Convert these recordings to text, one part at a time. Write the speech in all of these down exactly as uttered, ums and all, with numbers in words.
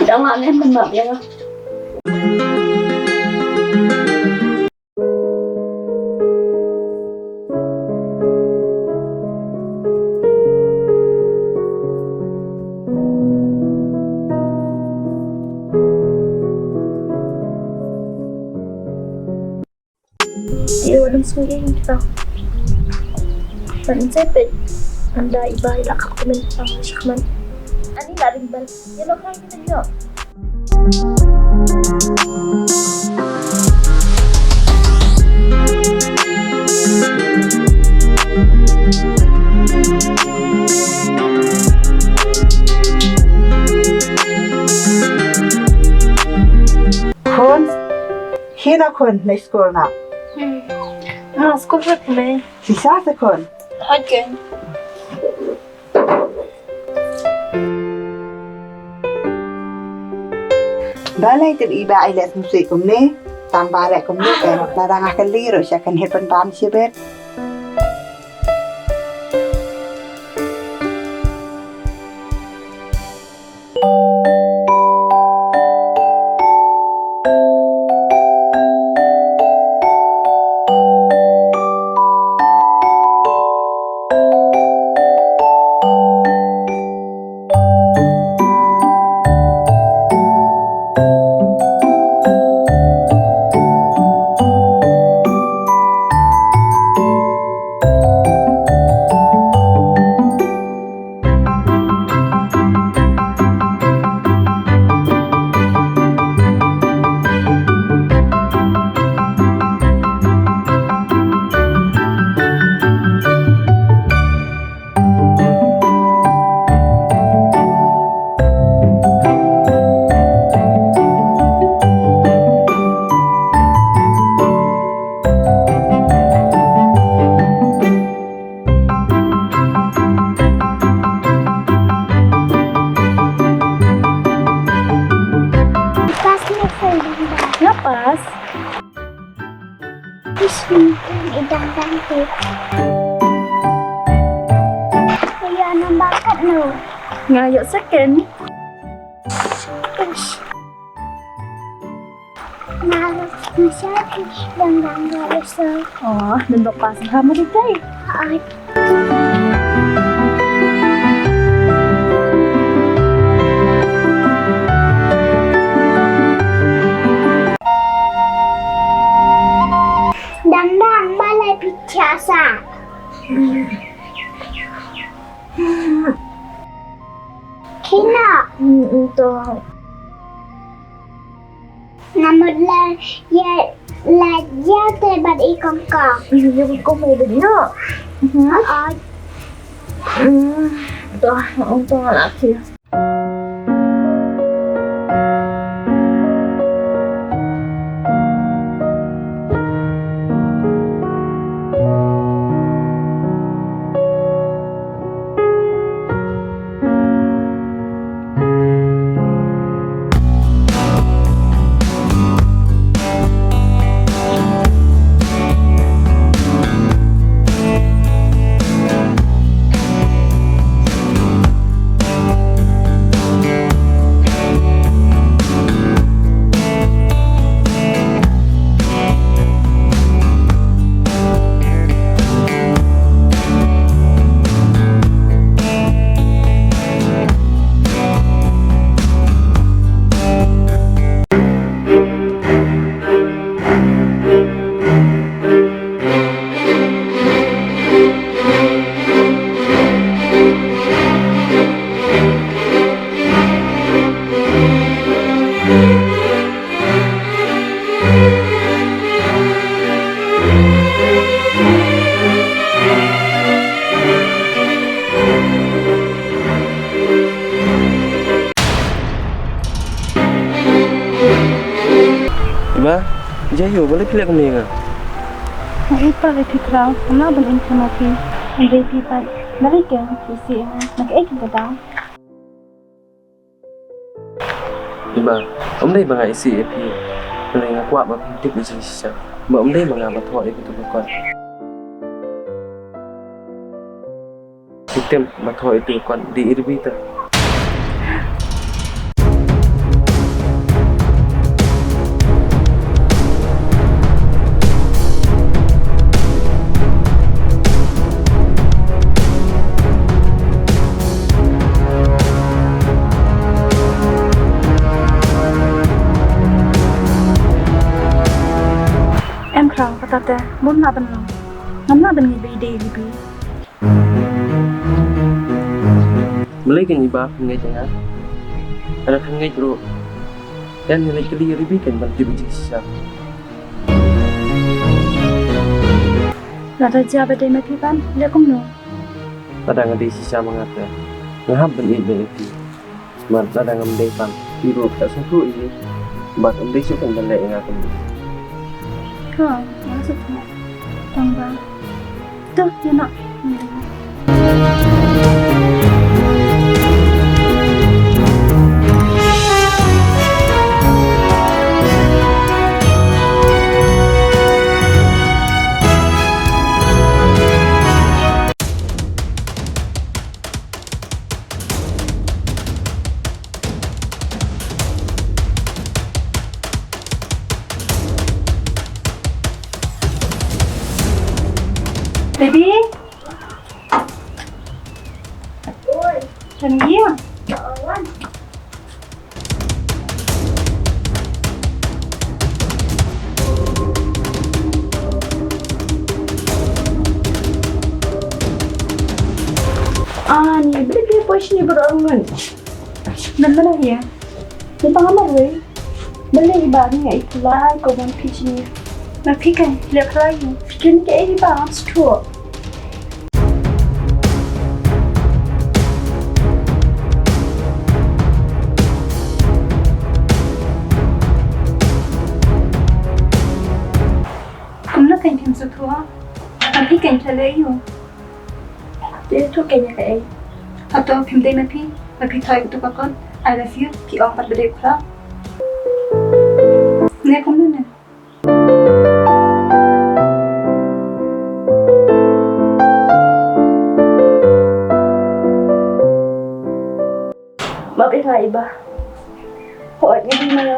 Dang lah ne, map ïa nga. Ïa, wadam sngewthuh ïa kita. Ban sep peit. Ynda i Bah i la khap kmen, tang shakman. Ani la ring bell. Ïa, lo kai kita ïa. Khun, hi na khun, na skul na. Hmm. Ah, skul ruk ne. Shisha se khun. Hot ken. Balei te i Bah i leh sngewsih kumne? Tang ba leh kumne em, lada nga kylli ruh sha kan heh pynban shibit. Pas ne, Felda. Nga pas. Ish, ni kan i Dang Dang tu. Ïa, nambar kat no? Nga ïoh second. Ish. Nga, nga sha ki Dang Dang ga so. Oh, nambar pas ha ma dei. Ai. Dang Dang, balei phi thiah sah? Kina. Hmm, to. Nga mut la ïa, la ïa te bad i kong kong. Ïa kong kong ïa bad no. Mhm. Oi. Hmm. To, ong to la ki. Iba, jayu, balei phi leh kumne ïa nga? Nga ïeit pat ïa phi Khraw, nga lah ban im kham ma phi. Hynrei phi pat, balei phi isih ïa nga, na kaei kata? Iba, ym dei ba nga isih ïa phi. Hynrei nga kwah ba phin tip ïa jingshisha. Ba ym dei ma nga ba thoh ïa kito ki kot. Phi tip ba thoh ïa kito ki kot dei i Rebita. Ate, bun lah ban long. Ngam lah ban ngeit ba i dei Ribi. Balei kan Iba phin ngeit ïa nga? Lada phin ngeit ruh, kan nga leit kylli ïa Ribi kan ban tip ïa ka jingshisha. Lada jia ba dei ma phi ban leh kumno? Lada nga dei shisha ma nga te, nga hap ban ïeit beit ïa phi. Bad lada ngam dei pat, phi ruh phi la sngewthuh ïa ngi. Bad ym dei shuh phin ban leh ïa nga kumne. Ka, nga sngewthuh. Tang ba. To, ïa noh. Baby. Oi. Kan dia. Ani, beli dia pos ni berangan. Nan mana dia? Ni pangamar wei. Beli iba ni ai kulai ko ban phi sini. Na phi kan le kulai. Phi kan ke iba stok. Kumno kan phim sngewthuh? Phi kan tell ïa u. Te tu kan ïa kaei? Hato phim dei ma phi? Ma phi thoi katu ka kot I love you, phi ong pat ba dei u khraw. Ne kumno ne? Map ïa nga Iba. Hooid, ngi dei mano.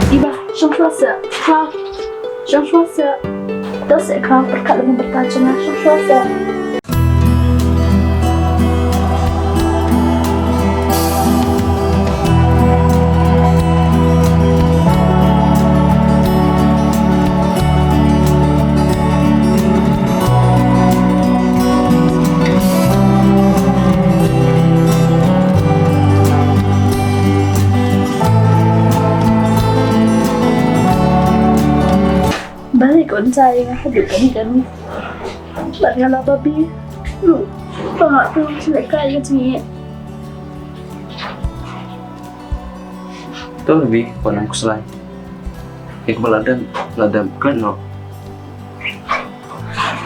Iba, shong shuwa seh, khraw. Shong shuwa seh. To seh khraw, pyrkhat lem bynta jong nga, shong shuwa seh. Balei ko ym jia ïa nga haduh kane kane? Bad nga la babe ruh ba nga tu shu lehkai ïa ka jingïeit. To Ribi, wat nym khuslai. Ïa kaba la dep, la dep, klet noh.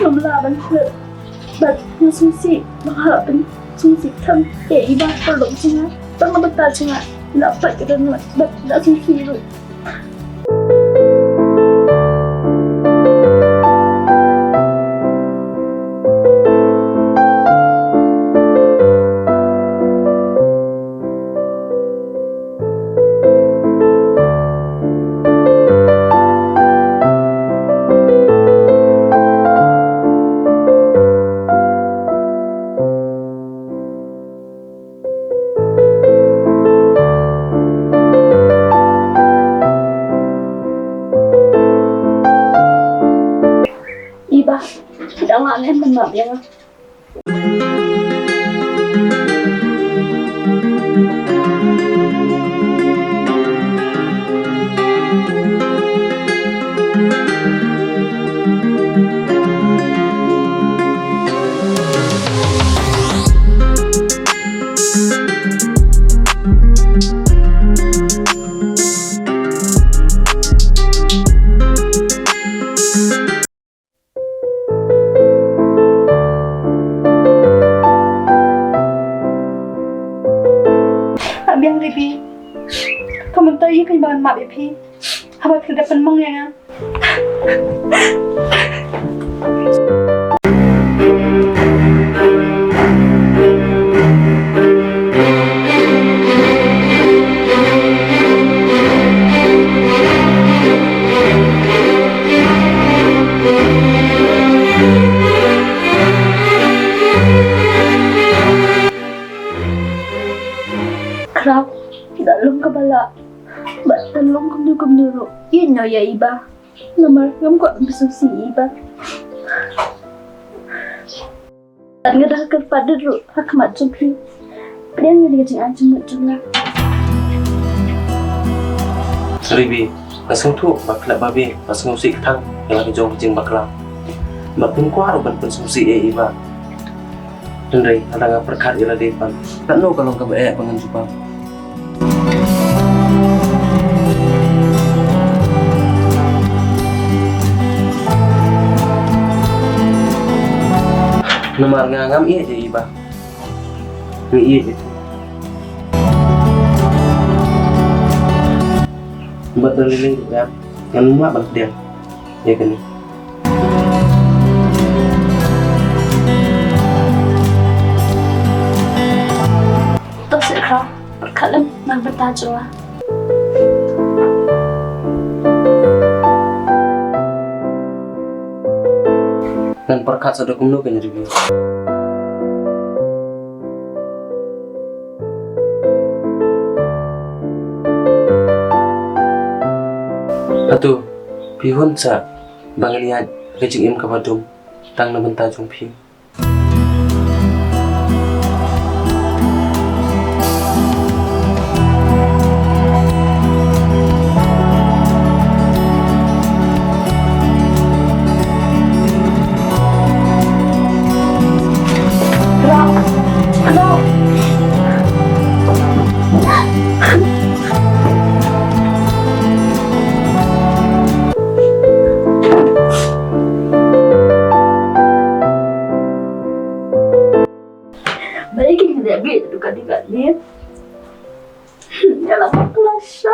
Ngam lah ban klet. Bad nga sngewsih ba nga hap ban sngewsih tang ïa i Bah paralok jong nga. Tang na bynta jong nga. Nga la pait ka dohnud bad nga sngewsih ruh. Iba, dang lah nen map ïa nga. Biang Ribi. Ka mynta ïa kane ba ngan map ïa phi. Haba phi la dep pynmong ïa nga. Khraw, da long kaba lah. Bad da long kumno kumno ruh, ïeit noh ïa i Bah. Namar ngam kwah ban pynsngewsih ïa i Bah. Bad nga da kyrpad ruh ha khmat jong phi. Pdiang ïa ka jingai jingmut jong nga. Ribi, nga sngewthuh ba phi lah babe ban sngewsih kthang ïa la ka jong ka jingbakla. Bad phim kwah ruh ban pynsngewsih ïa i Bah. Hynrei lada nga pyrkhat ïa lade pat, katno ka long kaba eh ba ngan jubab. Namar nga ngam ïeit ïa i Bah. Nga ïeit ïa phi. Bad da lei lei ruh ïa ngan ym lah ban pdiang ïa kane. To seh Khraw, pyrkhat lem na ka bynta jong nga. Ngan pyrkhat sa da kumno kane Ribi. Hato phi hun sa ba ngan ïaid ka jingim kaba dum tang na bynta jong phi? Balik kita biar tu kali kali. Dalam kelas.